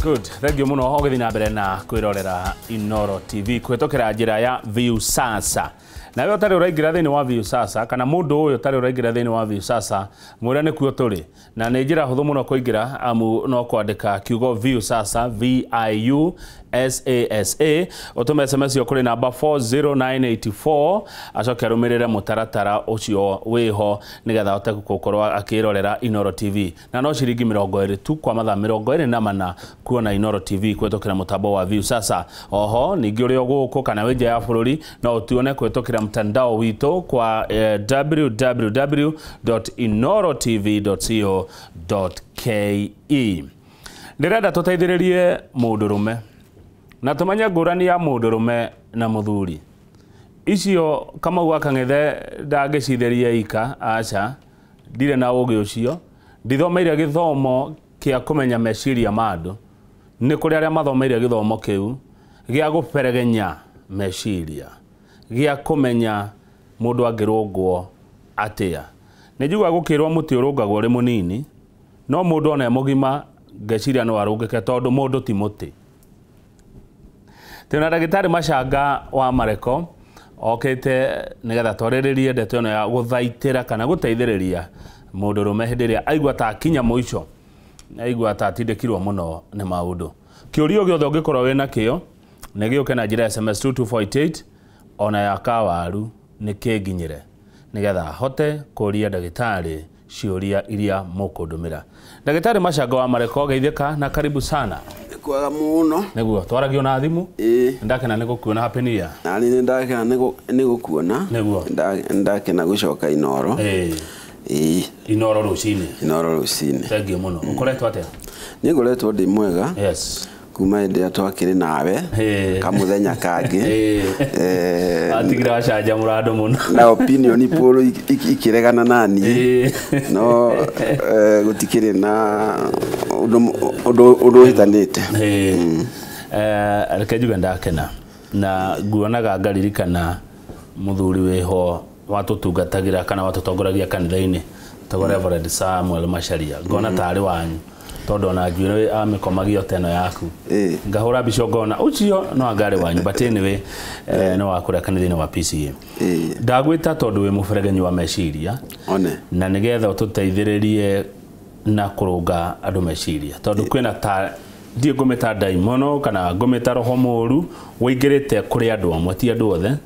Good. Thank you muno ũgĩthiĩ na mbere na kwĩrorera Inooro TV kũhĩtũkĩra njĩra ya Viusasa. Nawe ũtarĩ ũraingĩra thĩinĩ wa Viusasa kana mũndũ ũyũ ũtarĩ ũraingĩra thĩinĩ wa Viusasa mwĩre nĩkuo tũrĩ na nĩ njĩra hũthũ mũno kũingĩra amu no kwandĩka kiugo Viusasa VIUSASA ũtũme SMS ĩyo kũrĩ namba 40984 acoke arũmĩrĩre mũtaratara ũcio wĩho nĩgetha ahote gũkorwo akĩrorera Inooro TV na no ciringi 20 tu kwa mathaa 24 kuona Inooro TV kũhĩtũkĩra mũtambo wa Viusasa. Oho ningĩ ũrĩ o gũkũ kana wĩ nja ya bũrũri no ũtuone kũhĩtũkĩra mtandao witũ kwa www.inoorotv.co.ke. Ndĩrenda tũteithĩrĩrie mũndũrũme na tũmenye ngũrani ya mũndũrũme na mũthuri. Icio Kamau wa Kang'ethe ndangĩcitheria ika, aca ndirĩ na ũgĩ ũcio, ndithomeire gĩthomo kĩa kũmenya meciria ma andũ. Nĩ kũrĩ arĩa mathomeire gĩthomo kĩu gĩa gũberegenya meciria, gĩa kũmenya mũndũ angĩrũngwo atĩa. Nĩ njiguaga gũkĩrwo mũtĩ ũrũngagwo ũrĩ mũnini, no mũndũ ona e mũgima ngeciria no arũngĩke tondũ mũndũ ti mũtĩ. Twĩna ndagĩtarĩ Macanga wa Mareko okĩte nĩgetha twarĩrĩrie ndeto ĩno ya gũthaitĩra kana gũteithĩrĩria mũndũrũme hĩndĩ ĩrĩa aigua ta akinya mũico, aigua ta atindĩkirwo mũno nĩ maũndũ. Kĩũria gĩothe ũngĩkorwo wĩna kĩo nĩ gĩũke na njĩra ya SMS 22488 ona ya kawaru nĩ kĩnginyĩre nĩgetha hote kũria ndagĩtarĩ ciũria iria mũkũndũmĩra. Ndagĩtarĩ Macanga wa Mareko, geithĩka na karibu sana. Kwega mũno. Nĩguo twaragio na thimũ. Ĩĩ. Ndakena nĩ gũkuona. Happy New Year. Na nĩ ndakena nĩ gũkuona. Nĩguo. Ndakena gũcoka Inooro. Ĩĩ. Ĩĩ. Inooro rũcinĩ. Inooro rũcinĩ. Thank you mũno. Ũkoretwo atĩa? Nĩ ngoretwo ndĩ mwega. Yes. Kuma hĩndĩ ĩrĩa twakĩrĩ nawe kamũthenya kangĩ. Atigire wacanjamũra andũ mũno. Na opinion poll ikĩregana naniĩ. No gũtikĩrĩ na ũndũ ũhĩtanĩte. Reke njuge ndakena na nguonaga ngaririkana mũthuri wĩho watũtungatagĩra kana watũtongoragia kanitha-inĩ tagwo Reverend Samuel Macharia, ngona tarĩ wanyu tondũ ona njuĩrĩ amĩkomagia ta ĩno yaku, ngahũra mbica ngona ũcio no angarĩ wanyu, but anyway nĩ wa kũrĩa kanitha-inĩ wa PCA. Ndagwĩta tondũ wĩ mũberegenyi wa meciria na nĩgetha ũtũteithĩrĩrie na kũrũnga andũ meciria tondũ kwĩna ta ndiĩ ngũmĩta ndaimono kana ngũmĩta roho mũru wĩingĩrĩte kũrĩ andũ amwe ti andũ othe.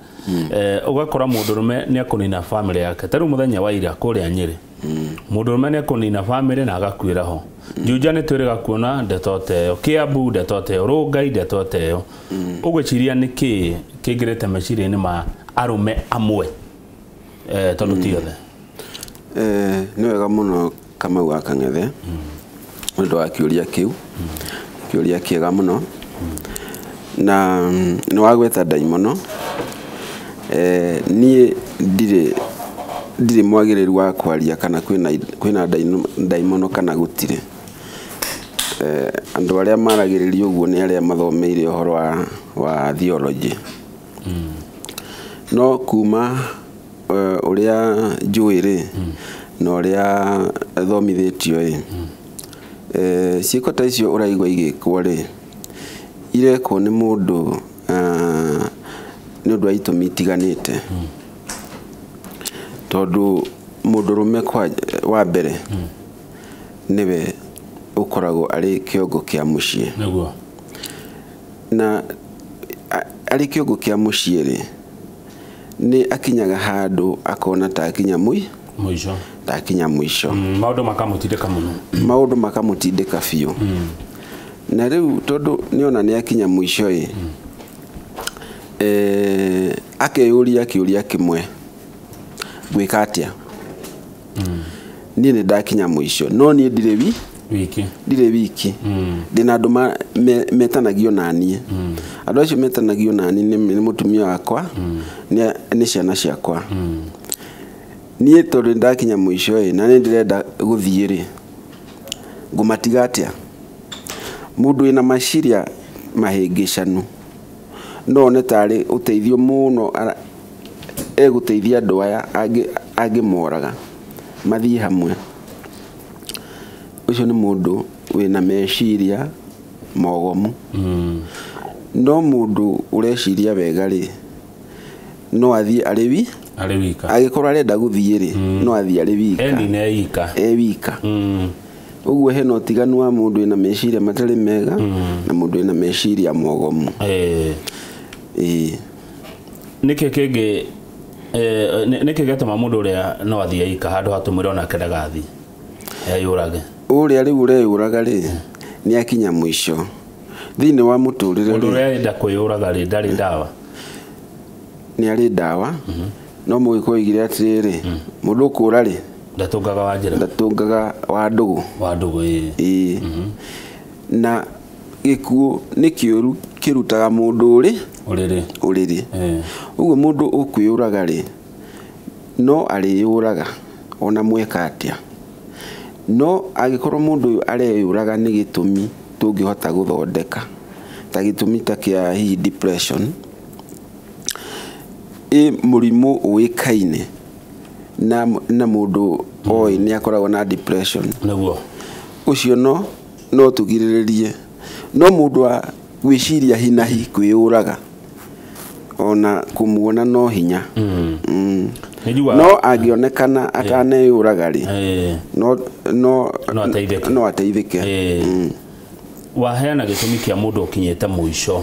Ũgakora mũndũrũme nĩ ekũnina bamĩrĩ yake ta rĩu mũthenya wa ira kũrĩa Nyĩrĩ mũndũrũme nĩ ekũnina bamĩrĩ na agakuĩra ho. Juja nĩ twĩrĩga kuona ndeto ta ĩyo, Kiambu ndeto ta ĩyo, Rongai ndeto ta ĩyo. Ũgwĩciria nĩ kĩĩ kĩingĩrĩte meciria-inĩ ma arũme amwe tondũ ti othe? Nĩ wega mũno Kamau wa Kang'ethe nĩ ũndũ wa kĩũria kĩu, kĩũria kĩega mũno. Na nĩ wagweta ndaimono. Niĩ ndirĩ mwagĩrĩru wa kwaria kana kwĩna ndaimono kana gũtirĩ. Andũ arĩa maragĩrĩria ũguo nĩ arĩa mathomeire ũhoro wa theology. No kuma ũrĩa njũĩ rĩ na ũrĩa thomithĩtio ĩ, ciĩko ta icio ũraigua igĩkwo rĩ, irekwo nĩ mũndũ nĩ ũndũ wa itũmi itiganĩte. Tondũ mũndũrũme wa mbere nĩwe ũkoragwo arĩ kĩongo kĩa mũciĩ. Nĩguo. Na arĩ kĩongo kĩa mũciĩ rĩ, nĩ akinyaga handũ akona ta akinya mũico. Ta akinya mũico. Maũndũ makamũtindĩka mũno. Maũndũ makamũtindĩka biũ. Na rĩu tondũ nĩona nĩ akinya mũico ĩ, akeyũria kĩũria kĩmwe, ngwĩka atĩa? Niĩ nĩ ndakinya mũico no niĩ ndirĩ wiki. Ndirĩ wiki. Ndĩna andũ metanagio naniĩ. Andũ acio metanagio naniĩ nĩ mũtumia wakwa, nĩ ciana ciakwa. Niĩ tondũ ndakinya mũico ĩ, na nĩ ndĩrenda gũthiĩ rĩ, ngũmatiga atĩa? Mũndũ wĩna meciria mahĩngĩcanu no one tarĩ ũteithio mũno egũteithia andũ aya angĩmoraga mathiĩ hamwe. Ũcio nĩ mũndũ wĩna meciria mogomu. No mũndũ ũreciria wega rĩ, no athiĩ arĩ arĩ wika, angĩkorwo arenda gũthiĩ rĩ, no athiĩ arĩ wika, e wika. Ũguo hena ũtiganu wa mũndũ wĩna meciria matarĩ mega na mũndũ wĩna meciria mogomu. Nĩkĩ kĩngĩ nĩkĩ gĩatũma mũndũ ũrĩa no athiĩ ika handũ hatũmwĩre onake ndagathiĩ eyũrage? Ũrĩa rĩu ũreyũraga rĩ, nĩ akinya mũico thĩinĩ wa mũtũrĩre. Mũndũ ũrĩa arenda kwĩyũraga rĩ, ndarĩ ndawa? Nĩ arĩ ndawa, no mũgĩkũyũ oigire atĩrĩrĩ, mũndũ ũkũra rĩ, ndatũngaga wa njĩra, ndatũngaga wa ndũgũ, wa ndũgũ. Ĩĩ. Na gĩkuũ nĩ kĩũru kĩrutaga mũndũ ũrĩrĩ, ũrĩrĩ. Ũguo mũndũ ũkwĩyũraga rĩ, no arĩyũraga ona mweka atĩa, no angĩkorwo mũndũ ũyũ areyũraga nĩ gĩtũmi tũngĩhota gũthondeka, ta gĩtũmi ta kĩa hihi depression, mũrimũ ũĩkaine na mũndũ oĩ nĩ akoragwo na depression, nĩguo ũcio no tũgirĩrĩrie. No mũndũ wa gwĩciria hinahi kwĩyũraga, ona kũmuona no hinya. No angĩonekana ataneyũraga rĩ, no ateithĩke. Waheana gĩtũmi kĩa mũndũ ũkinyĩte mũico,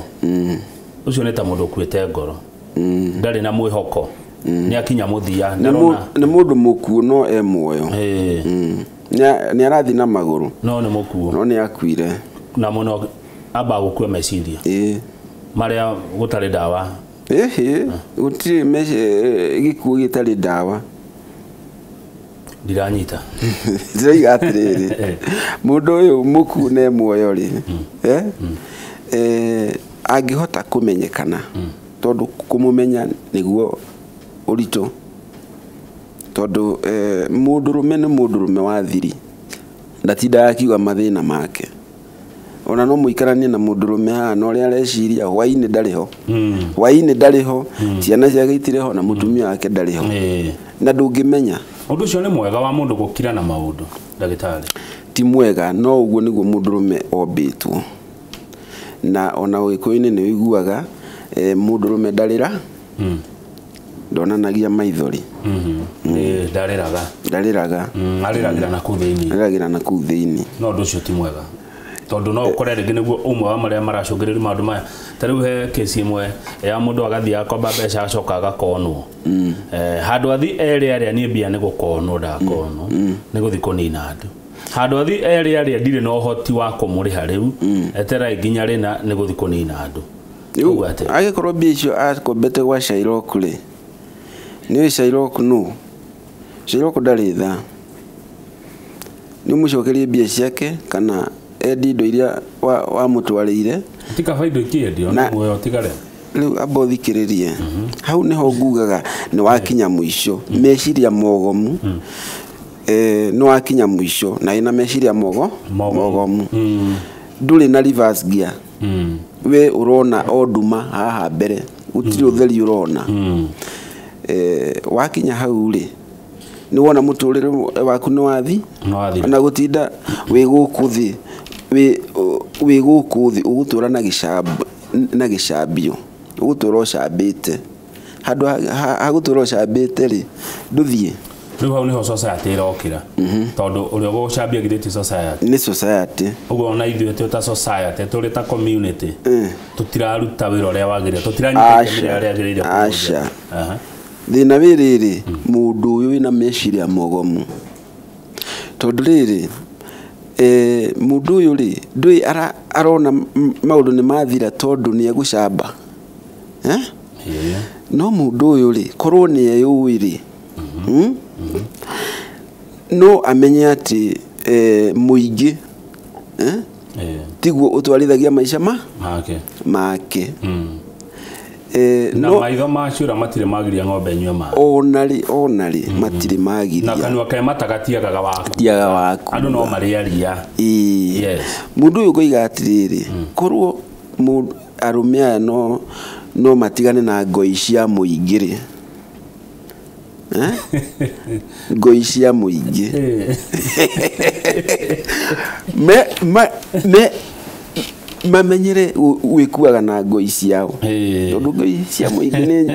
ũcio nĩ ta mũndũ ũkuĩte ngoro, ndarĩ na mwĩhoko, nĩ akinya mũthia, nĩ mũndũ mũkuũ no e muoyo. Nĩ arathiĩ na magũrũ no nĩ mũkuũ, no nĩ akuire, na mũno amba gũkua meciria marĩa gũtarĩ ndawa. Gũtirĩ gĩkuũ gĩtarĩ ndawa. Ndiranyita. Ndĩroiga atĩrĩrĩ, mũndũ ũyũ mũkuũ na e muoyo rĩ, angĩhota kũmenyekana, tondũ kũmũmenya nĩguo ũritũ, tondũ mũndũrũme nĩ mũndũrũme wa thiri, ndatindaga akiuga mathĩna make. Ona no mũikaranie na mũndũrũme haha na ũrĩa areciria, hwaĩ-inĩ ndarĩ ho, hwaĩ-inĩ ndarĩ ho, ciana ciake itirĩ ho, na mũtumia wake ndarĩ ho, na ndũngĩmenya. Ũndũ ũcio nĩ mwega wa mũndũ gũkira na maũndũ, ndagĩtarĩ? Ti mwega, no ũguo nĩguo mũndũrũme ombĩtwo. Na ona ũgĩkũyũ-inĩ nĩ ũiguaga mũndũrũme ndarĩra, ndonanagia maithori. Ndarĩraga, ndarĩraga, arĩragĩra na kũu thĩinĩ, arĩragĩra na kũu thĩinĩ. No ũndũ ũcio ti mwega, tondũ no ũkore rĩngĩ nĩguo ũmwe wa marĩa maracũngĩrĩria maũndũ maya. Ta rĩu he kesi ĩmwe ya mũndũ agathiĩ akomba mbeca acoka agakonwo. Handũ athi erĩ arĩa niĩ mbia nĩ gũkonwo ndakonwo, nĩ gũthiĩ kũnina andũ. Handũ athi erĩ arĩa ndirĩ na ũhoti wa kũmũrĩha rĩu, eterai nginya rĩna nĩ gũthiĩ kũnina andũ. Angĩkorwo mbia icio akombete gwa Shylock rĩ, nĩũĩ Shylock nũ? Shylock ndarĩ tha. Nĩ ũmũcokerie mbia ciake kana endi indo iria wamũtwarĩire. Ti kaba indo ikĩendio, no muoyo ũtigare. Rĩu amba ũthikĩrĩrie. Hau nĩho ngugaga nĩ wakinya mũico, meciria mogomu, nĩ wakinya mũico na ĩna meciria mogomu. Ndũrĩ na reverse gear. We ũrona o nduma haha mbere, gũtirĩ ũtheri ũrona. Wakinya hau rĩ, nĩ wona mũtũrĩre waku nĩ wathi, ona gũtinda wĩ gũkũ thĩ, wĩ gũkũ thĩ ũgũtũra na gĩcambio, ũgũtũra ũcambĩte. Handũ ha gũtũra ũcambĩte rĩ, ndũthiĩ. Rĩu hau nĩho society ĩrokĩra, tondũ ũrĩa ũgũcambia githĩ ti society? Nĩ society. Ũguo ona ithuĩ twĩ ta society, tũrĩ ta community, tũtiraruta wĩra ũrĩa wagĩrĩire, tũtiranyita itemi rĩrĩa rĩagĩrĩire. Aca. Thĩna wĩ rĩrĩ, mũndũ ũyũ wĩna meciria mogomu, tondũ rĩrĩ, mũndũ ũyũ rĩ, ndũĩ arona maũndũ nĩ mathira tondũ nĩ egũcamba. No mũndũ ũyũ rĩ, korwo nĩ eyũĩ rĩ, no amenye atĩ mũingĩ tiguo ũtwarithagia maica make. Na maitho ma ciũra matirĩ magiria ng'ombe ĩnyue maĩ. Ona rĩ matirĩ magiria. Na kanua ke mata gatiagaga waku. Gatiagaga waku. Andũ no marĩaria. Yes. Mũndũ ũyũ ngoiga atĩrĩrĩ, korwo arũme aya no matigane na ngoi cia mũingĩ rĩ, ngoi cia mũingĩ me Mamenyere gwĩkuaga na ngoi ciao. Tondũ ngoi cia mũingĩ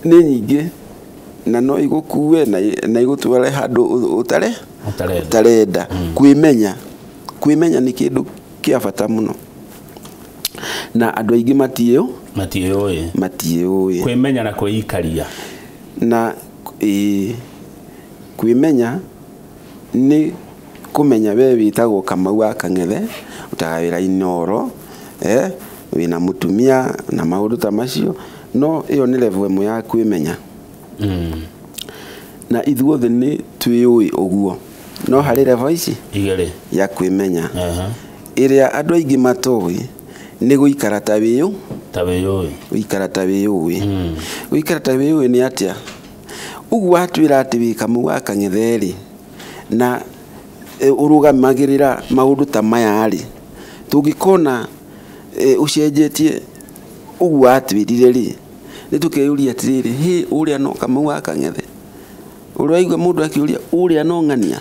nĩ nyingĩ na no igũkue na igũtware handũ ũtarenda. Kwĩmenya nĩ kĩndũ kĩa bata mũno na andũ aingĩ matiĩũĩ. Kwĩmenya na kwĩikaria. Na kwĩmenya nĩ kũmenya we wĩtagwo Kamau wa Kang'ethe, ũrutaga wĩra Inooro, wĩna mũtumia na maũndũ ta macio, no ĩyo nĩ level ĩmwe ya kwĩmenya. Na ithuothe nĩ twĩũĩ ũguo, no harĩ level ici igĩrĩ ya kwĩmenya. Ĩrĩa andũ aingĩ matoĩ nĩ gũikara ta wĩyũ. Gũikara ta wĩyũĩ. Gũikara ta wĩyũĩ nĩ atĩa? Ũguo watwĩra atĩ wĩ Kamau wa Kang'ethe rĩ, na ũrũgamagĩrĩra maũndũ ta maya rĩ, tũngĩkona ũcenjetie ũguo watwĩrire rĩ, nĩ tũkeyũria atĩrĩrĩ, hĩ ũrĩa no Kamau wa Kang'ethe? Ũraigua mũndũ akĩũria ũrĩa no ng'ania?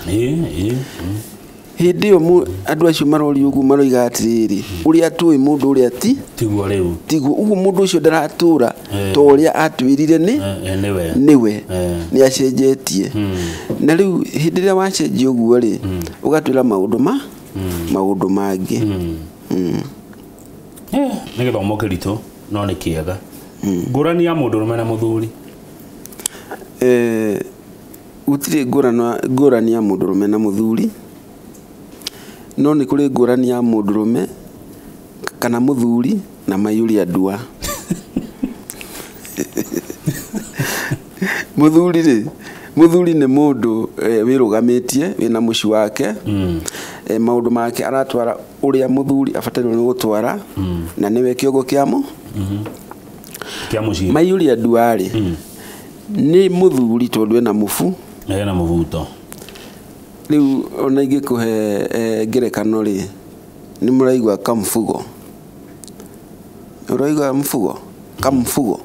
Hĩndĩ ĩyo andũ acio maroria ũguo maroiga atĩrĩrĩ, ũrĩa tũĩ mũndũ ũrĩa ti tiguo rĩu, tiguo ũguo mũndũ ũcio ndaratũra ta ũrĩa atwĩrire nĩ nĩwe, nĩ acenjetie. Na rĩu hĩndĩ ĩrĩa wacenjia ũguo rĩ, ũgatwĩra maũndũ mangĩ. Nĩ gĩthomo kĩritũ no nĩ kĩega. Ngũrani ya mũndũrũme na mũthuri. Gũtirĩ ngũrani ya mũndũrũme na mũthuri, no nĩ kũrĩ ngũrani ya mũndũrũme kana mũthuri na maiyũria ndua. Mũthuri rĩ, mũthuri nĩ mũndũ wĩrũgamĩtie, wĩna mũciĩ wake, maũndũ make aratwara ũrĩa mũthuri abatairwo nĩ gũtwara, na nĩwe kĩongo kĩa mũciĩ. Maiyũria ndua rĩ, nĩ mũthuri tondũ ena mũbu, ena mũbuto. Rĩu ona ingĩkũhe ngerekano rĩ, nĩ mũraigua kambugo. Ũraigua mũbugo? Kambugo.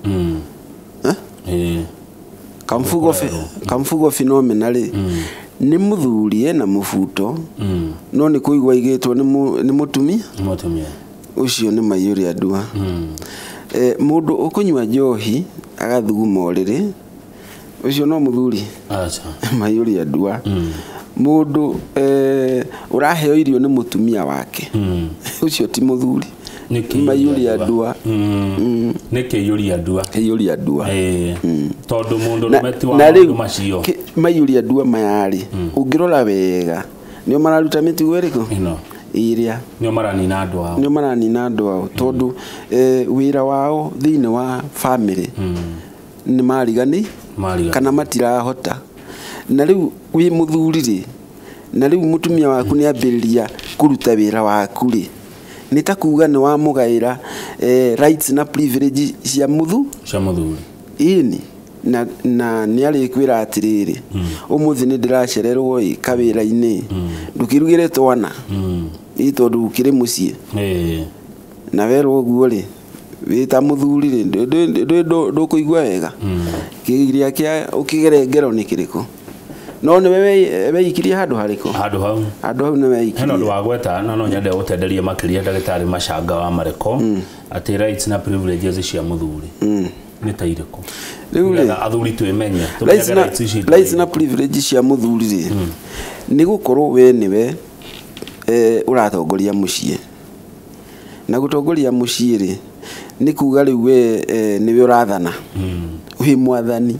Kambugo phenomena rĩ, nĩ mũthuri ena mũbuto, no nĩ kũigua aigĩtwo nĩ mũtumia. Ũcio nĩ maiyũria ndua. Mũndũ ũkũnyua njohi agathuguma ũrĩrĩ, ũcio no mũthuri. Maiyũria ndua. Mũndũ ũraheo irio nĩ mũtumia wake, ũcio ti mũthuri. Maiyũria ndua. Nĩ kĩiyũria ndua. Kĩiyũria ndua. Tondũ mũndũrũme ti wa maũndũ macio. Maiyũria ndua maya rĩ, ũngĩrora wega nĩo mararuta mĩtugo ĩrĩkũ? Ĩrĩa nĩo maranina andũ ao. Nĩo maranina andũ ao tondũ wĩra wao thĩinĩ wa family nĩ marigani kana matirahota. Na rĩu wĩ mũthuri rĩ, na rĩu mũtumia waku nĩ ambĩrĩria kũruta wĩra waku rĩ, nĩ ta kuga nĩ wamũgaĩra rights na privilege cia mũthuri. Ĩni na nĩ arĩkwĩra atĩrĩrĩ, ũmũthĩ nĩ ndĩracererwo ĩ kawĩra-inĩ, ndũkĩrugĩre twana ĩ tondũ ũkĩrĩ mũciĩ. Na werwo ũguo rĩ, wĩ ta mũthuri rĩ, ndũkũigua wega. Kĩgiria kĩa ũkĩgere ngero nĩ kĩrĩkũ? No nĩwe weikirie handũ harĩkũ? Handũ hau. Handũ hau nĩwe weikirie. Hena ũndũ wa gweta na no nyende gũtenderia makĩria ndagĩtarĩ Macanga wa Mareko, atĩ rights na privileges cia mũthuri nĩ ta irĩkũ? Rĩu rĩ, athuri twĩmenye, tũmenyage rights ici. Rights na privileges cia mũthuri rĩ, nĩ gũkorwo we nĩwe ũratongoria mũciĩ. Na gũtongoria mũciĩ rĩ, nĩ kuga rĩu we nĩwe ũrathana. Wĩ mwathani.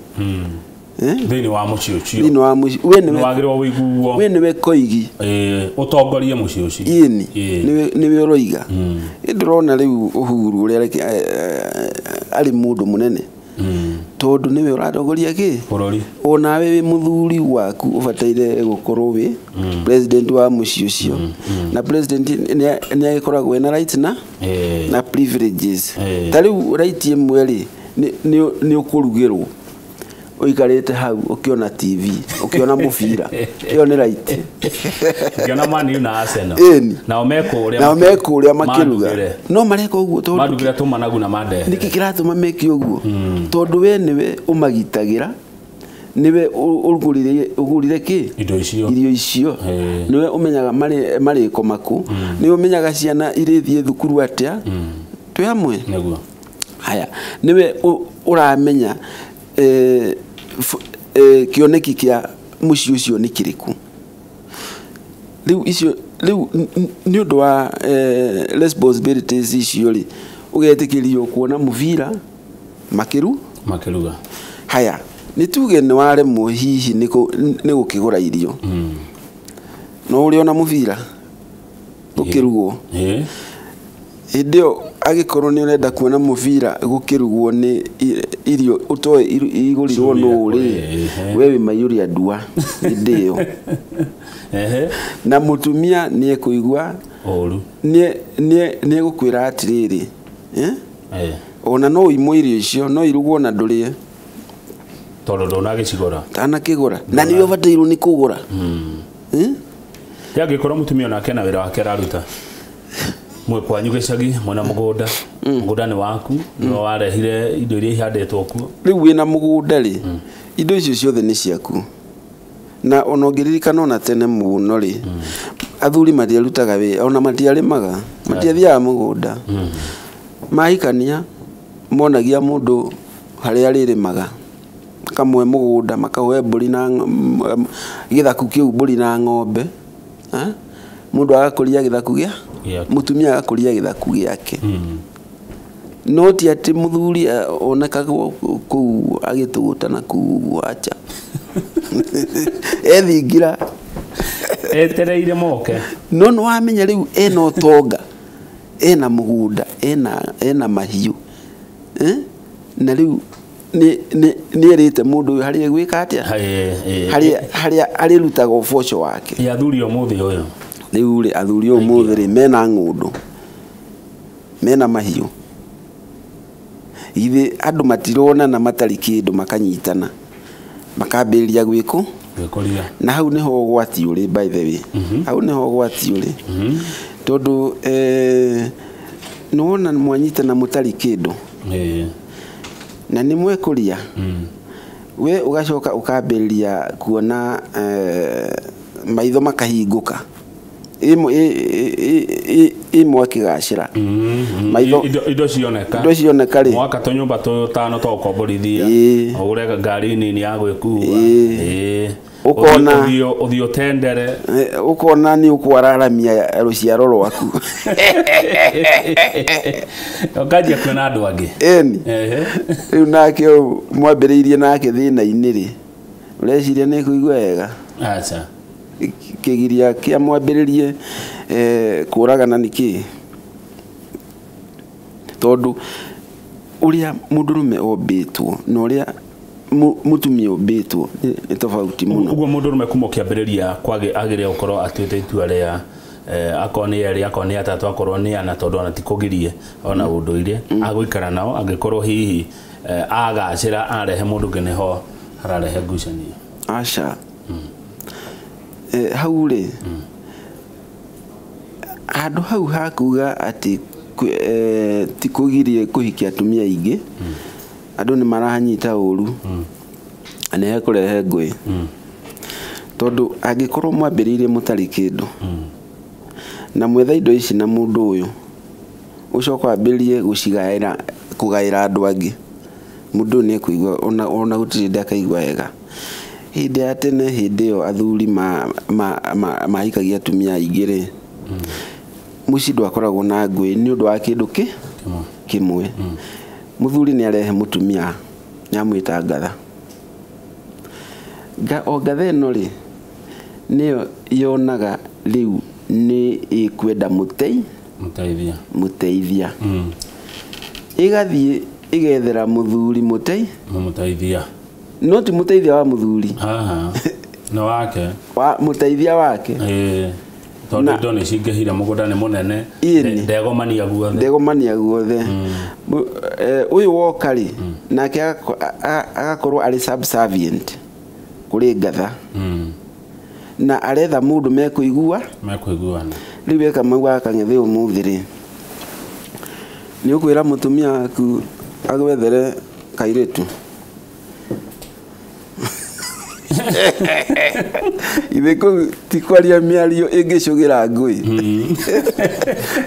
Thĩinĩ wa mũciĩ ũcio. Thĩinĩ wa mũciĩ. We nĩwe wagĩrĩirwo wĩiguo. We nĩwe koigi. Ũtongorie mũciĩ ũcio. Ĩni. Nĩwe ũroiga. Ndĩrona rĩu Uhuru ũrĩa arĩ mũndũ mũnene. Tondũ nĩwe ũratongoria kĩ? Bũrũri. Onawe wĩ mũthuri waku ũbataire gũkorwo wĩ president wa mũciĩ ũcio. Na president nĩ agĩkoragwo ena rights na privileges. Ta rĩu right ĩmwe rĩ, nĩ ũkũrugĩrwo. Ũikarĩte hau ũkĩona TV, ũkĩona mũbira. Ĩyo nĩ right. Ũkĩona Man U na Arsenal. Ĩni. Nao mekũrĩa. Nao mekũrĩa makĩruga. No mareka ũguo tondũ mandugĩre tũmanagu na mandehe. Nĩkĩ kĩratũma meke ũguo? Tondũ we nĩwe ũmagitagĩra, Niwe ugurire ki irio icio. Niwe umenyaga mariko maku. Niwe umenyaga ciana irithie thukuru atia. Twi hamwe. Niguo. Haya, niwe uramenya kioneki kia muciĩ ucio ni kiriku. Riu icio riu ni undu wa responsibilities icio ri ugetikirio kuona muvira makiruga. Haya, nituge ni waremwo hihi ni gukigura irio. No uri ona muvira ukirugwo. Hindi ĩyo angĩkorwo nĩ ũrenda kuona mũbira gũkĩrugwo nĩ irio ũtoĩ igũrirwo nũ rĩ, we wĩ maiyũria ndua hĩndĩ ĩyo. Na mũtumia nĩ ekũigua ũru, nĩ egũkwĩra atĩrĩrĩ, ona no ũimwo irio icio no irugwo na ndũrĩe tondũ ndũnagĩcigũra, ndanakĩgũra, na nĩwe ũbatairwo nĩ kũgũra. Angĩkorwo mũtumia onake na wĩra wake araruta mwe kwanyu gĩcagi mwena mũgũnda, mũgũnda nĩ waku, no warehire indo iria ihandĩtwo kuo. Rĩu wĩna mũgũnda rĩ, indo icio ciothe nĩ ciaku. Na ona ũngĩririkana ona tene mũno rĩ, athuri matiarutaga wĩra, ona matiarĩmaga, matiathiaga mũgũnda. Mahikania monagia mũndũ harĩa arĩrĩmaga, makamũhe mũgũnda, makaũhe mbũri na gĩthaku kĩu, mbũri na ng'ombe. Mũndũ agakũria gĩthaku gĩa mutumia agakũria gĩthaku gĩake. No ti atĩ mũthuri onekagwo kũu agĩtũgũta na kũu acha ethingira etereire moke. No nĩ wamenya rĩu ena ũtonga, ena mũgũnda, ena mahiũ, na rĩu nĩ erĩte mũndũ ũyũ harĩa egwĩka atĩa, harĩa arĩrutaga ũboco wake. Athuri ũmũthĩ ũyũ rĩu rĩ, athuri ũmũthĩ rĩ mena ng'ũndũ, mena mahiũ. Ithe andũ matironana matarĩ kĩndũ, makanyitana makambĩrĩria gwĩkũria. Na hau nĩho ũgwati ũrĩ, by the way. Hau nĩho ũgwati ũrĩ, tondũ nĩwona mwanyitana mũtarĩ kĩndũ na nĩ mwekũria, we ũgacoka ũkambĩrĩria kuona maitho makahingũka, imwe akigacira maitho indo cioneka, indo cioneka ri mwaka tũnyũmba tũtano twa gũkomborithia, ũgũre ngari nini ya gwĩkua, ukona ũthiĩ ũtendere, ukona nĩ ũkwararamia rũciaro rwaku, ũkanjia kuona andũ angĩ. Ĩni rĩu nake mwambĩrĩirie nake thĩna-inĩ rĩ, ũreciria nĩ kũigua wega? Acha. Kĩgiria kĩa mwambĩrĩrie kũragana nĩ kĩĩ? Tondũ ũrĩa mũndũrũme ombĩtwo na ũrĩa mũtumia ombĩtwo nĩ tofauti mũno. Ũguo mũndũrũme kuma ũkĩambĩrĩria agĩrĩire gũkorwo atuĩte itua rĩa akorwo nĩ erĩ, akorwo nĩ atatũ, akorwo nĩ ana, tondũ ona ti kũgirie ona ũndũire agũikara nao, angĩkorwo hihi agacĩra arehe mũndũ ũngĩ nĩho hararehe ngucanio. Aca. Hau rĩ, handũ hau hakuga atĩ ti kũgirie kũhikia atumia aingĩ, andũ nĩ marahanyita ũru na nĩ hekũrehe ngũĩ. Tondũ angĩkorwo mwambĩrĩirie mũtarĩ kĩndũ na mwetha indo ici na mũndũ ũyũ, ũcoka wambĩrĩrie gũcigaĩra, kũgaĩra andũ angĩ, mũndũ ũyũ nĩ ekũigua ona gũtirĩ hĩndĩ akaigua wega. Hĩndĩ ya tene, hĩndĩ ĩyo athuri mahikagia atumia aingĩ rĩ, mũciĩ ndwakoragwo na ngũĩ nĩ ũndũ wa kĩndũ kĩmwe. Mũthuri nĩ arehe mũtumia, nĩ amwĩta ngatha. O ngatha ĩno rĩ, nĩyo yonaga rĩu nĩ ĩkwenda mũteithia. Ĩgathiĩ ĩgethera mũthuri mũteithia, no ti mũteithia wa mũthuri, no wake, wa mũteithia wake. Tondũ indo nĩ cingĩhire, mũgũnda nĩ mũnene, ndegomania guothe, ndegomania guothe. Ũyũ woka rĩ, nake agakorwo arĩ subservient kũrĩ ngatha, na aretha mũndũ mekũigua, mekũiguana. Rĩu eka mau akang'ethe ũmũthĩ rĩ, nĩ ũkwĩra mũtumia waku agwethere kairĩtu. Ithe kũu ti kwaria mĩario ĩngĩcũgĩra ngũĩ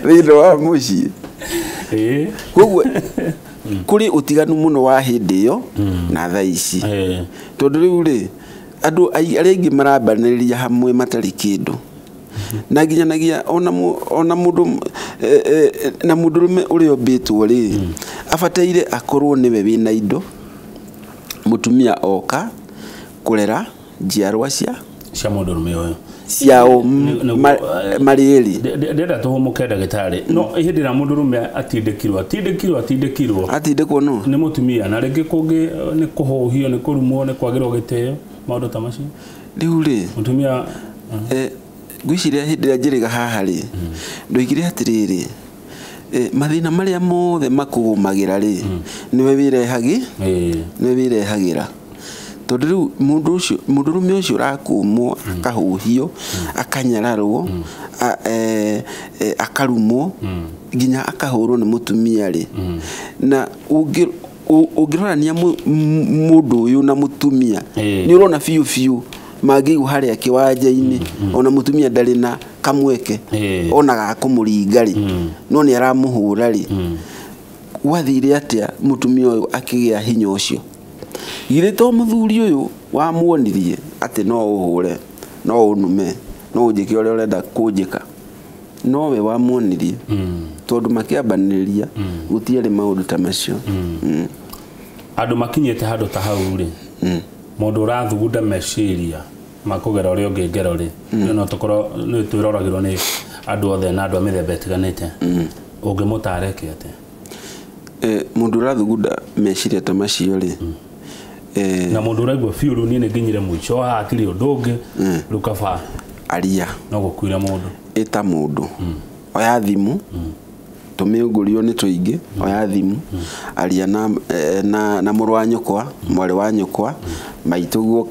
thĩinĩ wa mũciĩ. Koguo kũrĩ ũtiganu mũno wa hĩndĩ ĩyo na thaa ici. Tondũ rĩu rĩ andũ arĩa aingĩ marambanĩrĩria hamwe matarĩ kĩndũ. Na nginyanagia ona mũndũ na mũndũrũme ũrĩa ũmbĩtwo rĩ abataire akorwo nĩwe wĩna indo, mũtumia oka kũrera njiarwa cia mũndũrũme ũyũ ciao marĩ erĩ. Ndĩrenda tũhũmũke ndagĩtarĩ, no hĩndĩ ĩrĩa mũndũrũme atindĩkirwo atindĩkwo no nĩ mũtumia, na rĩngĩ kũngĩ nĩ kũhũhio, nĩ kũrumwo, nĩ kwagĩrwo gĩtĩo, maũndũ ta macio. Rĩu rĩ mũtumia ngwĩciria hĩndĩ ĩrĩa njĩrĩga haha rĩ ndoigire atĩrĩrĩ, mathĩna marĩa mothe makũgũmagĩra rĩ nĩwe wĩrehagĩra. Tondũ rĩu mũndũ ũcio, mũndũrũme ũcio ũrakũmwo, akahũhio, akanyararwo, akarumwo, nginya akahũrwo nĩ mũtumia rĩ, na ũngĩrorania mũndũ ũyũ na mũtumia nĩ ũrona biũ biũ mangĩigwo harĩa kĩwanja-inĩ, ona mũtumia ndarĩ na kamweke ona ga kũmũringa rĩ, no nĩ aramũhũra rĩ. Gwathire atĩa mũtumia ũyũ akĩgĩa hinya ũcio? Githĩ to mũthuri ũyũ wamuonirie atĩ no ũhũre, no ũnume, no ũnjĩke ũrĩa ũrenda kũnjĩka, nowe wamuonirie, tondũ makĩambanĩrĩria gũtiarĩ maũndũ ta macio. Andũ makinyĩte handũ ta hau rĩ, mũndũ ũrathugunda meciria makũgera ũrĩa ũngĩ ngero rĩ, no tũkorwo nĩ twĩroragĩrwo nĩ andũ othe na andũ a mĩthemba ĩtiganĩte, ũngĩmũtaara eke atĩa? Mũndũ ũrathugunda meciria ta macio rĩ, na mũndũ ũraigua biũ rĩu niĩ nĩ nginyire mũico haha hatirĩ ũndũ ũngĩ, rĩu kaba aria no gũkuire mũndũ, ĩta mũndũ, oya thimũ, tũmĩũngũrio nĩ tũingĩ, oya thimũ, aria na mũrũ wa nyũkwa, mwarĩ wa nyũkwa, maitũguo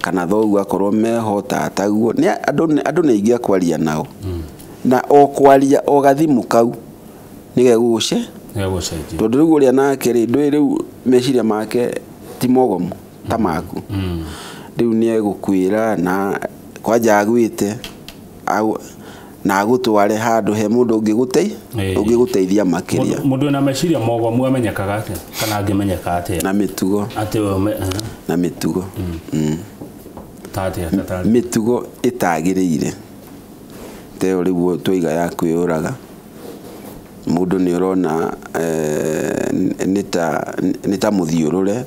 kana thoguo akorwo meho, tataguo, nĩ andũ nĩ aingĩ a kwaria nao. Na o kwaria o gathimũ kau nĩgegũgũce nĩgegũcenjia, tondũ rĩu ũrĩa nake rĩ ndũĩ rĩu meciria make ti mogomu ta maku. Rĩu nĩ egũkwĩra na kwanja agwĩte na agũtware handũ he mũndũ ũngĩgũteithia makĩria. Mũndũ wĩna meciria mogomu amenyekaga atĩa kana angĩmenyeka atĩa? Na mĩtugo. Atĩ na mĩtugo. Ta atĩa? Mĩtugo ĩtagĩrĩire ta ĩyo rĩu twaiga ya kwĩyũraga. Mũndũ nĩ ũrona nĩ ta mũthiũrũre.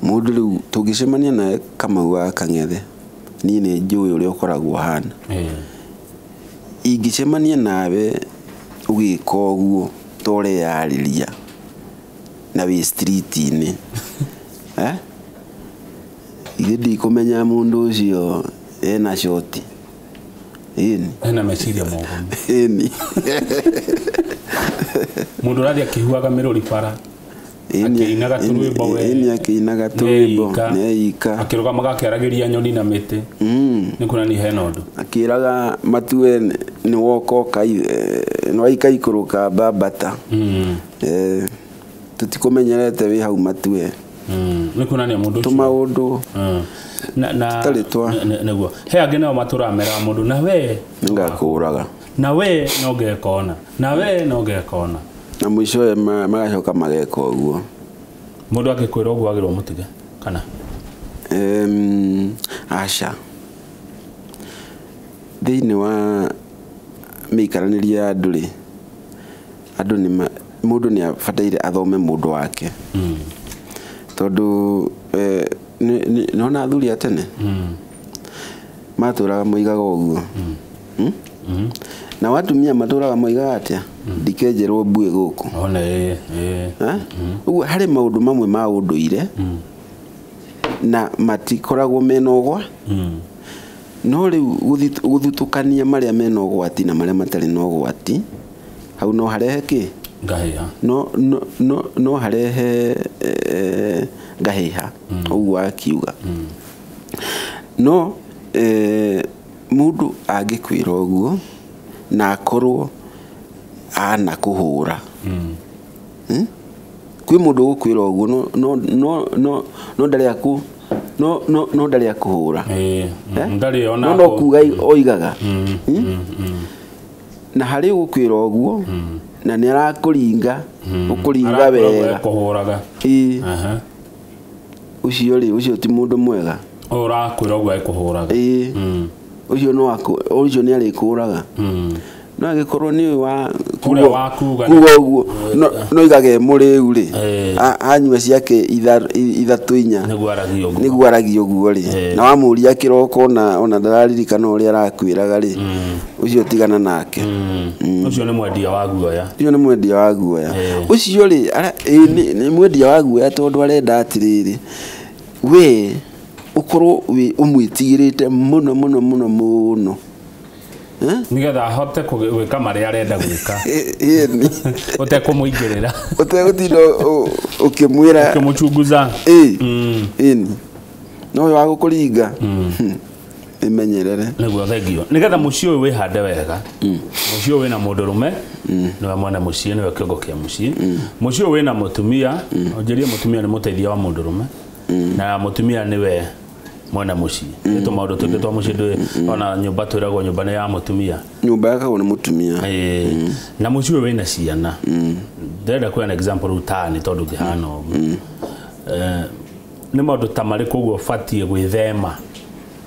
Mũndũ rĩu tũngĩcemania nawe Kamau wa Kang'ethe, niĩ nĩ njũĩ ũrĩa ũkoragwo ũhana. Ingĩcemania nawe ũgĩka ũguo ta ũreyarĩria na wĩ street-inĩ, ithe ndikũmenya mũndũ ũcio ena shoti. Ĩni. Ena meciria mogomu. Ĩni. Mũndũ ũrathiĩ akĩhuaga mĩrũri bara, akĩinaga tũrwĩmbo we, ĩni akĩinaga tũrwĩmbo neika, akĩrũgamaga akĩaragĩria nyoni na mĩtĩ, nĩ kuonania hena ũndũ. Akĩraga matue nĩ woka nĩ waikaikũrũka mbambata. Tũtikũmenyerete wĩ hau matue. Nĩ kuonania mũndũ ũcio tũmaũndũ na nĩguo he angĩ nao matũramera mũndũ na we nĩngakũraga, na we no ngekona, na we no ngekona, na mũico magacoka mageka ũguo. Mũndũ angĩkwĩra ũguo agĩrwo mũtige kana? Aca, thĩinĩ wa mĩikaranĩrie ya andũ rĩ, andũ nĩ mũndũ nĩ abataire athome mũndũ wake. Tondũ nĩwona athuri a tene matũraga moigaga ũguo. Na watumia matũraga moigaga atĩa? Ndikenjerwo mbuĩ gũkũ. Ũguo harĩ maũndũ mamwe ma ũndũire na matikoragwo mena ũgwati. No rĩu gũthutũkania marĩa mena ũgwati na marĩa matarĩ na ũgwati, hau no harehe kĩ? Ngahĩha. No harehe ngahĩha, ũguo akiuga. No mũndũ angĩkwĩra ũguo na akorwo ana kũhũra, Kwĩ mũndũ ũgũkwĩra ũguo no no no no ndarĩ aku no no no ndarĩ akũhũra. Ndarĩ ona no kuga oigaga. Na harĩ ũgũkwĩra ũguo na nĩ arakũringa ũkũringa wega kũhũraga. Ũcio rĩ ũcio ti mũndũ mwega. Ũrakwĩra ũguo ekũhũraga. Ũcio no ũcio nĩ arĩkũraga. No angĩkorwo nĩ wa kuga ũguo no igage mũrĩu rĩ anyue ciake ithatũ inya nĩguo aragia ũguo rĩ na wamũria kĩroko ona ndararirikana ũrĩa arakwĩraga rĩ ũcio tigana nake. Ũcio nĩ mwendia wa guoya. Ũcio nĩ mwendia wa guoya. Ũcio rĩ nĩ mwendia wa guoya tondũ arenda atĩrĩrĩ we ũkorwo ũmwĩtigĩrĩte mũno mũno mũno mũno nigetha ahote gwĩka marĩa arenda gwĩka. Ũtekũmũingĩrĩra ũtegũtinda ũkĩmwĩra ũkĩmũchunguza. Ĩni no ũyũ wa gũkũringa ĩmenyerere nĩguo. Thengio nigetha mũciĩ ũyũ wĩhande wega. Mũciĩ ũyũ wĩna mũndũrũme nĩwe mwene mũciĩ nĩwe kĩongo kĩa mũciĩ. Mũciĩ ũyũ wĩna mũtumia ũnjĩrie mũtumia nĩ mũteithia wa mũndũrũme na mũtumia nĩwe mwene mũciĩ. Nĩ tũmaũndũ tũingĩ twa mũciĩ ndũĩ ona nyũmba twĩragwo nyũmba nĩ ya mũtumia. Nyũmba yakagwo nĩ mũtumia. Na mũciĩ ũyũ wĩna ciana. Ndĩrenda kũheana example rĩu tani tondũ ngĩhana ũguo. Nĩ maũndũ ta marĩkũ ũguo ũbatiĩ gwĩthema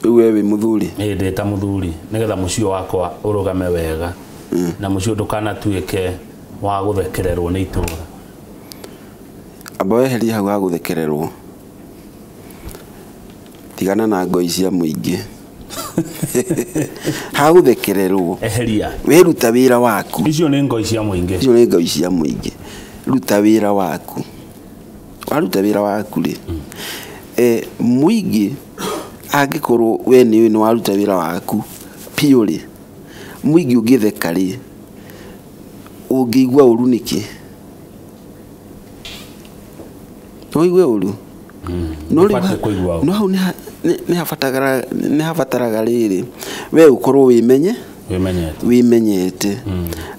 rĩu we wĩ mũthuri? Ndĩ ta mũthuri nĩgetha mũciĩ wakwa ũrũgame wega na mũciĩ ndũkanatuĩke wa gũthekererwo nĩ itũũra. Amba weherie hau ha gũthekererwo. Tigana na ngoi cia mũingĩ. Ha gũthekererwo. Eheria. We ruta wĩra waku. Icio nĩ ngoi cia mũingĩ. Icio nĩ ngoi cia mũingĩ. Ruta wĩra waku. Waruta wĩra waku rĩ. Mũingĩ angĩkorwo we nĩ nĩ waruta wĩra waku biũ rĩ. Mũingĩ ũngĩtheka rĩ. Ũngĩigua ũru nĩkĩ? Ũigue ũru? No rĩu no hau nĩ habataraga rĩrĩ we ũkorwo wĩmenyete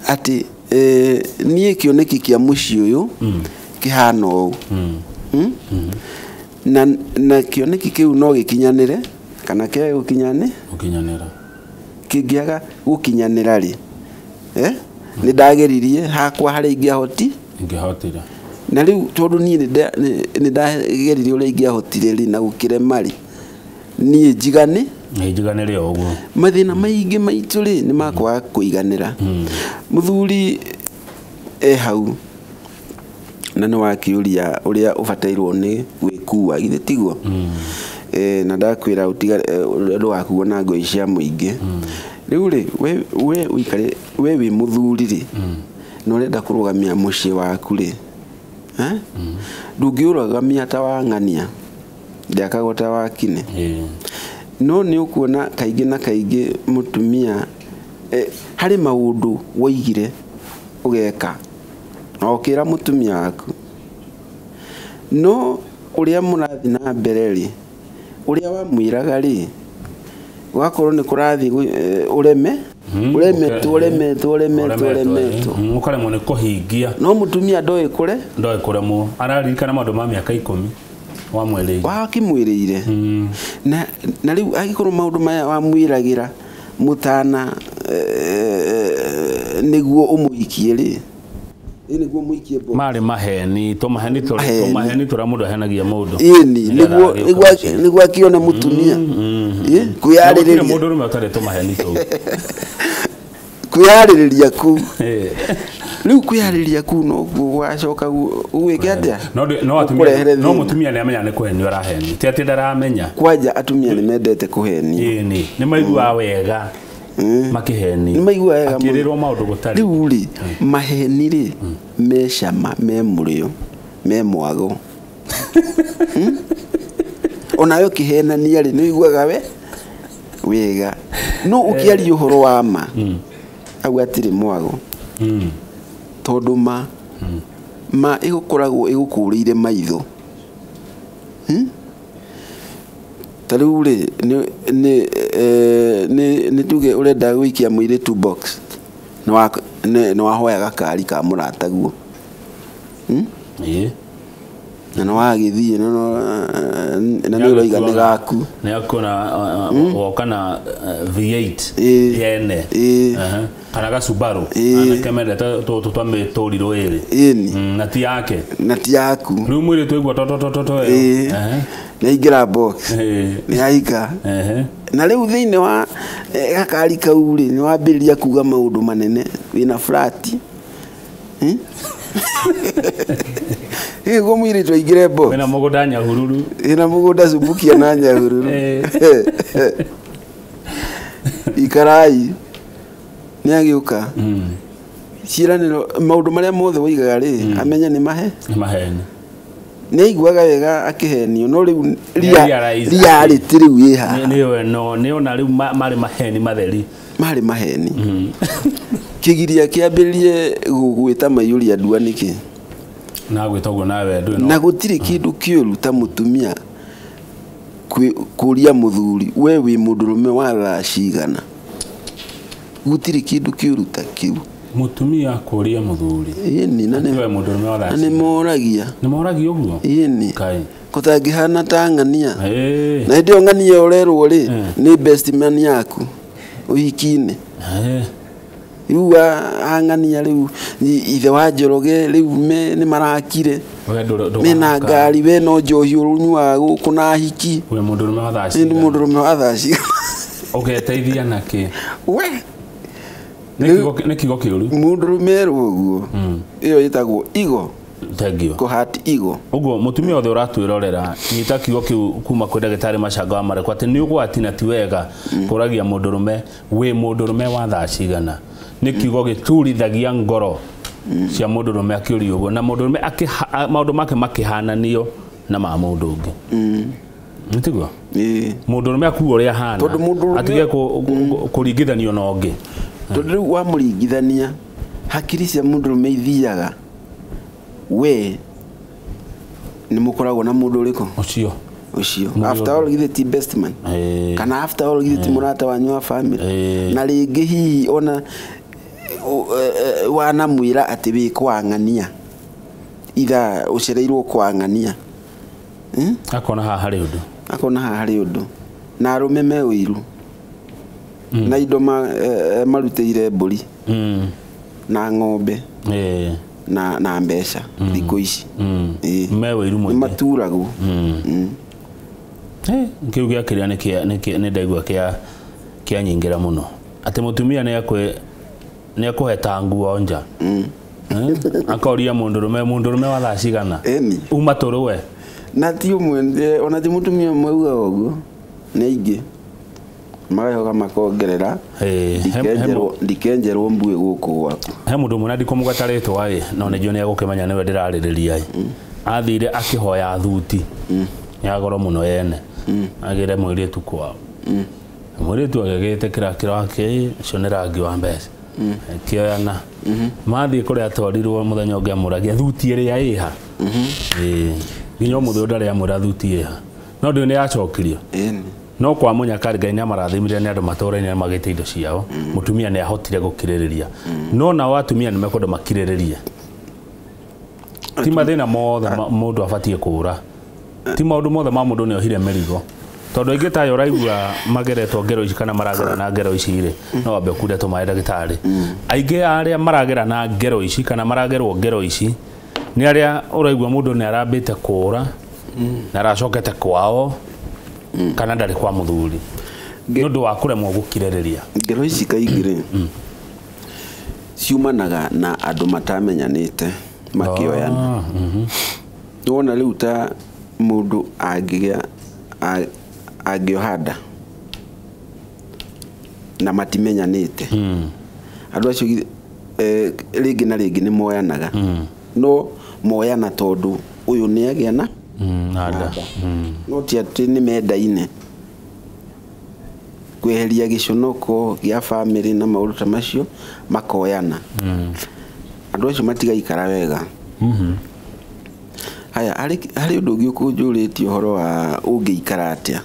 atĩ niĩ kĩoneki kĩa mũciĩ ũyũ kĩhana ũũ. Na kĩoneki kĩu no gĩkinyanĩre kana kĩage gũkinyanĩra. Kĩngĩaga gũkinyanĩra rĩ nĩ ndageririe hakwa harĩa ingĩahotire. Na rĩu tondũ niĩ nĩ ndageririe ũrĩa ingĩahotire rĩ na gũkĩrema rĩ niĩ njigane njiganĩre o ũguo. Mathĩna maingĩ maitũ rĩ nĩ makwaga kũiganĩra. Mũthuri hau na nĩ wakĩũria ũrĩa ũbatairwo nĩ gwĩkua githĩ tiguo? Na ndakwĩra ndũgakuo na ngoi cia mũingĩ. Rĩu rĩ we ũikare we wĩ mũthuri rĩ na ũrenda kũrũgamia mũciĩ waku rĩ ndũngĩũrũgamia ta wa ng'ania ndĩakagwo ta wa kine. No nĩ ũkuona kaingĩ na kaingĩ mũtumia harĩ maũndũ woigire ũgeka na ũkĩra mũtumia waku no ũrĩa mũrathiĩ na mbere rĩ ũrĩa wamwĩraga rĩ ũgakorwo nĩ kũrathiĩ ũreme ũremetwo ũkaremwo nĩ kũhingia. No mũtumia ndoĩ kũremwo araririkana maũndũ ma mĩaka 10 wamwĩrĩire wakĩmwĩrĩire. Na rĩu angĩkorwo maũndũ maya wamwĩragĩra mũtana nĩguo ũmũhikie rĩ nĩguo mũikie bo marĩ maheni tũmaheni tũrĩa mũndũ ahenagia mũndũ. Ĩni nĩguo akĩone mũtumia kwĩyarĩrĩria mũndũ ũrũme ũtarĩ tũmaheni tũu kwĩyarĩrĩria kũu. Rĩu kwĩyarĩrĩria kũu noguo gũgacoka gwĩke atĩa? No mũtumia nĩ amenya nĩ kũhenio arahenio ti atĩ ndaramenya. Kwanja atumia nĩ mendete kũhenio. Ĩni nĩ maiguaga wega makĩhenio. Nĩ maiguaga wega mũno. Akĩrĩrwo maũndũ gũtarĩ. Rĩu rĩ maheni rĩ me cama me mũrĩo me mwago. Onawe ũkĩhenania rĩ nĩ ũiguaga we wega. No ũkĩaria ũhoro wa ma au hatirĩ mwago. Tondũ ma ĩgũkoragwo ĩgũkũrĩire maitho. Ta rĩu rĩ nĩ tuge ũrenda gũikia mũirĩtu box nĩ wahoya gakari ka mũrataguo. Na nĩ wagĩthiĩ na nĩ ũroiga nĩ gaku. Nĩ akuona woka na V8 yene. Kana ga Subaru. Anake mendete tũtũ twa mĩtũrirũ ĩrĩ. Ĩni. Na ti yake. Na ti yaku. Rĩu mwĩrĩ twaigua totototo ĩyo. Nĩ aingĩra box. Nĩ aika. Na rĩu thĩinĩ wa gakari kau rĩ, nĩ wambĩrĩria kuga maũndũ manene wĩna flati. Nĩguo mũirĩtu aingĩre box. Wĩna mũgũnda Nyahururu. Wĩna mũgũnda Subukia na Nyahururu. Ikarai. Nĩ agĩũka. Ciĩranĩro maũndũ marĩa mothe woigaga rĩ, amenye nĩ mahe. Nĩ maheni. Nĩ aiguaga wega akĩhenio, no rĩu reality rĩu ĩ haha. Nĩyo no nĩona rĩu marĩ maheni matheri. Marĩ maheni. Kĩgiria kĩambĩrĩrie gũgwĩta maiyũria ndua nĩkĩ? Na gwĩta ũguo nawe ndũĩ no. Na gũtirĩ kĩndũ kĩũru ta mũtumia kũria mũthuri, we wĩ mũndũrũme wa thaa cigana. Gũtirĩ kĩndũ kĩũru ta kĩu. Mũtumia kũria mũthuri. Ĩni, na nĩ mũndũrũme wa thaa cigana. Nĩ moragia. Nĩ moragia ũguo? Ĩni. Kai. Gũtangĩhana ta ng'ania. Na hĩndĩ ĩyo ng'ania ũrerwo rĩ, nĩ best man yaku ũhiki-inĩ. Rĩu ang'ania rĩu ithe wa Njoroge rĩu nĩ marakire. Mena ngari, we no njohi ũnyuaga gũkũ na hiki. Wĩ mũndũrũme wa thaa cigana. Nĩ mũndũrũme wa thaa cigana. Ũgeteithia nakĩ? We. Nĩ kiugo kĩũru. Mũndũrũme erwo ũguo. Ĩyo ĩtagwo igo. Thank you. Kũhati igo. Ũguo mũtumia othe ũratwĩrorera, nyita kiugo kĩu kuma kwĩ ndagĩtarĩ Macanga wa Mareko atĩ nĩ ũgwati na ti wega kũragia mũndũrũme wĩ mũndũrũme wa thaa cigana. Nĩ kiugo gĩturithagia ngoro cia mũndũrũme akĩũrio ũguo, na mũndũrũme maũndũ make makĩhananio na ma mũndũ ũngĩ. Nĩ tiguo? Mũndũrũme akua ũrĩa ahana, atige kũringithanio na ũngĩ. Tondũ rĩu wamũringithania, hakiri cia mũndũrũme ithiaga we nĩ mũkoragwo na mũndũ ũrĩkũ? Ũcio. Ũcio. After all githĩ ti best man. Kana after all githĩ ti mũrata wanyu wa family. Na rĩngĩ hihi ona wanamwĩra atĩ wĩ kwa ng'ania. Ithaa ũcereirwo kwa ng'ania. Akona haha harĩ ũndũ. Akona haha harĩ ũndũ. Na arũme me ũiru. Na indo marutĩire mbũri. Na ng'ombe. Na mbeca thikũ ici. Me ũiru mũingĩ. Nĩ maturagwo. Kĩu gĩa kĩrĩa nĩ ndaigua kĩa nyingĩra mũno. Atĩ mũtumia nĩ ekũheta nguo nja. Akoria mũndũrũme wa thaa cigana. Uma tũrũe. Na ti ũmwe, ona ti mũtumia ũmwe ugaga ũguo, nĩ aingĩ. Magacoka makongerera, ndikenjerwo mbuĩ gũkũ gwaku. He mũndũ ũmwe na ndikũmũgweta rĩtwa ĩ, no nĩ njũĩ nĩ egũkĩmenya nĩwe ndĩrarĩrĩria ĩ. Athire akĩhoya thuti ya goro mũno yene. Agĩre mũirĩtu kwao. Mũirĩtu agĩgĩtĩkĩra kĩro ũcio nĩ rangi wa mbeca. Akĩoyana. Mathiĩ kũrĩa atwarirwo mũthenya ũngĩ amũragia thuti ĩrĩa ĩha. Nginya ũmũthĩ ũyũ ndarĩ amwĩra thuti ĩha. No ndũĩ nĩ yacokirio. No kwa mũnyakari Ngai nĩ amarathimire nĩ andũ matũũra-inĩ magĩte indo ciao. Mũtumia nĩ ahotire gũkirĩrĩria. No nao atumia nĩ mekwenda makirĩrĩrie. Ti mathĩna mothe mũndũ abatiĩ kũũra. Ti maũndũ mothe ma mũndũ nĩ ohire mĩrigo. Tondũ aingĩ tayo ũraigua mageretwo ngero ici kana maragera na ngero ici rĩ, no wambe ũkunde tũmaĩ ndagĩtarĩ. Aingĩ arĩa maragera na ngero ici kana maragerwo ngero ici nĩ arĩa ũraigua mũndũ nĩ arambĩte kũũra na aracokete kwao kana ndarĩ kwa mũthuri nĩ ũndũ wa kũremwo gũkirĩrĩria. Ngero ici kaingĩ rĩ, ciumanaga na andũ matamenyanĩte makĩoyana. Wona rĩu ta mũndũ angĩgĩa angĩoha nda na matimenyanĩte, andũ acio rĩngĩ na rĩngĩ nĩ moyanaga. No moyana tondũ ũyũ nĩ agĩa na nda. No ti atĩ nĩ mendaine. Kweheria gĩconoko gĩa family na maũndũ ta macio makoyana. Andũ acio matigaikara wega. Haya, harĩ ũndũ ũngĩ ũkũnjũrĩtie ũhoro wa ũngĩikara atĩa.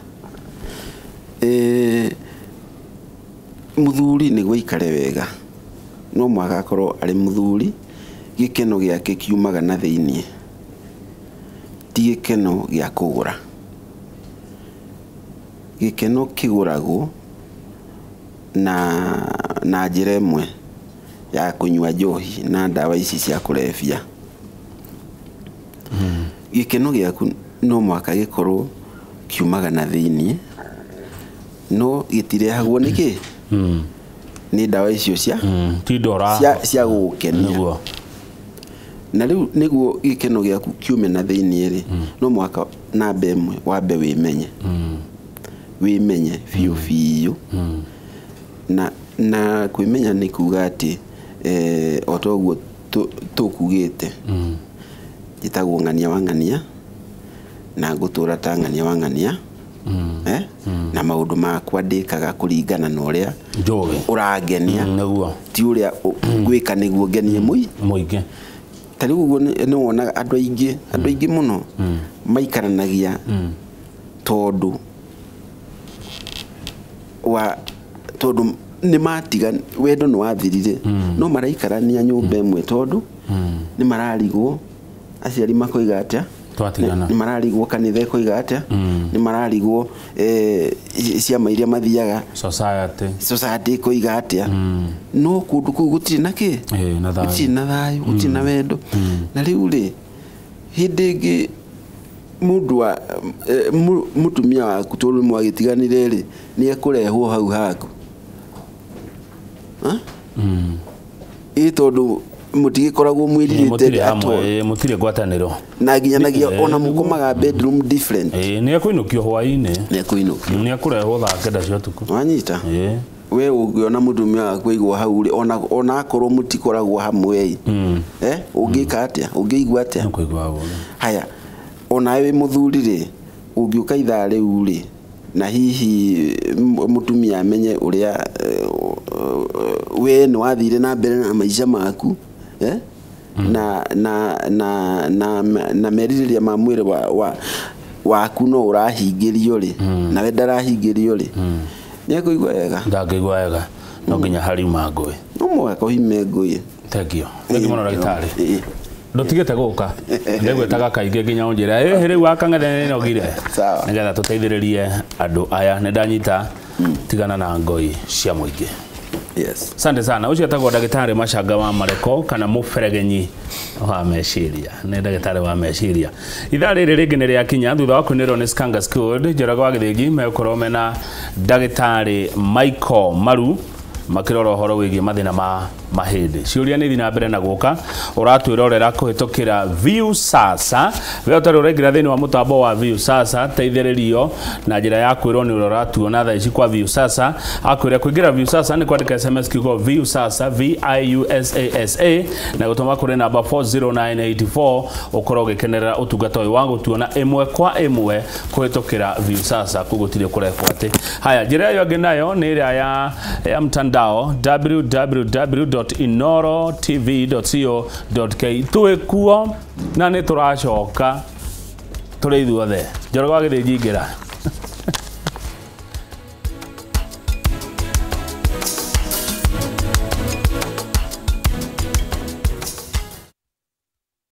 Mũthuri nĩguo aikare wega no mũhaka akorwo arĩ mũthuri gĩkeno gĩake kiumaga na thĩiniĩ. Ti gĩkeno gĩa kũgũra. Gĩkeno kĩgũragwo na njĩra ĩmwe ya kũnyua njohi na ndawa ici cia kũrebia. Gĩkeno gĩaku no mũhaka gĩkorwo kiumaga na thĩiniĩ, no gĩtirehagwo nĩkĩ? Nĩ ndawa icio cia Ti ndora cia gũgũkenia. Na rĩu nĩguo gĩkeno gĩaku kiume na thĩiniĩ rĩ, no mũhaka namba ĩmwe wambe wĩmenye. Wĩmenye biũ biũ. Na kwĩmenya nĩ kuga atĩ o ta ũguo tũkugĩte, njĩtagwo Ng'ania wa Ng'ania na ngũtũra ta Ng'ania wa Ng'ania, na maũndũ makwa ndĩkaga kũringana na ũrĩa ũrangenia, ti ũrĩa ngwĩka nĩguo ngenie mũingĩ. Ta rĩu ũguo nĩ wonaga andũ aingĩ mũno maikaranagia tondũ nĩ matiga wendo nĩ wathirire, no maraikarania nyũmba ĩmwe tondũ nĩ mararigwo aciari makoiga atĩa, nĩ mararigwo kanitha ĩkoiga atĩa, nĩ mararigwo ciama iria mathiaga society ĩkoiga atĩa, no kũndũ kũu gũtirĩ na kĩ, gũtirĩ na thayũ, gũtirĩ na wendo. Na rĩu rĩ, hĩndĩ ĩngĩ mũndũ wa mũtumia waku tondũ mwagĩtiganire rĩ, nĩ ekũrehwo hau haku. Ĩ tondũ mũtigĩkoragwo mwĩrirĩte atĩ mũtirĩ ngwatanĩro na nginyanagia ona mũkomaga bedroom different. Nĩ ekũinũkio hwaĩ-inĩ, nĩ ekũinũkio, nĩ ekũrehwo thaa 9 cia ũtukũ. Wanyita? We ũngĩona mũtumia waku aigwo hau rĩ, ona akorwo mũtikoragwo hamwe ĩ, ũngĩka atĩa? Ũngĩigua atĩa? Haya, onawe wĩ mũthuri rĩ, ũngĩũka ithaa rĩu rĩ, na hihi mũtumia amenye ũrĩa we nĩ wathire na mbere na maica maku, na merirĩria ma mwĩrĩ waku no ũrahingĩrio rĩ, nawe ndarahingĩrio rĩ, nĩ ekũigua wega? Ndangĩigua wega, no nginya hariuma ngũĩ. No mũhaka ũhime ngũĩ. Thank you. Thank you mũno ndagĩtarĩ. Ndutigĩte gũka ndĩgwĩtaga kaingĩ nginya ũnjĩre rĩu wakang'ethe nĩnogire, nĩgetha tũteithĩrĩrie andũ aya. Nĩ ndanyita tigana na ngoi cia mũingĩ. Yes. Asante sana. Ũcio etagwo ndagĩtarĩ Macanga wa Mareko kana mũberegenyi wa meciria. Nĩ ndagĩtarĩ wa meciria. Ithaa rĩrĩ rĩngĩ nĩ rĩakinya thutha wa kũinĩrwo nĩ Skanga Squad Njoroge wa Gĩthĩnji megũkorwo mena ndagĩtarĩ Michael Maru makĩrora ũhoro wĩgiĩ mathĩna ma mahĩndĩ. Ciũria nĩ ithiĩ na mbere na gũka ũratwĩrorera kũhĩtũkĩra Viusasa. We ũtarĩ ũraingĩra thĩinĩ wa mũtambo wa Viusasa, teithĩrĩrio na njĩra ya kwĩrwo nĩ ũrĩa ũratuona thaa ici kwa Viusasa. Akwĩra kũingĩra Viusasa nĩ kwandĩka SMS kiugo Viusasa VIUSASA na gũtũma kũrĩ namba 40984 ũkorwo ũgĩkenerera ũtungata ũyũ wa gũtuona ĩmwe kwa ĩmwe kũhĩtũkĩra Viusasa kũu gũtirĩ kũrekwo atĩ. Haya, njĩra ĩyo ĩngĩ nayo nĩ ĩrĩa ya mtandao www.inorotv.co.ke. Twĩ kuo na nĩ tũracoka tũrĩ ithuothe. Njoroge wa Gĩthĩnji ingĩra.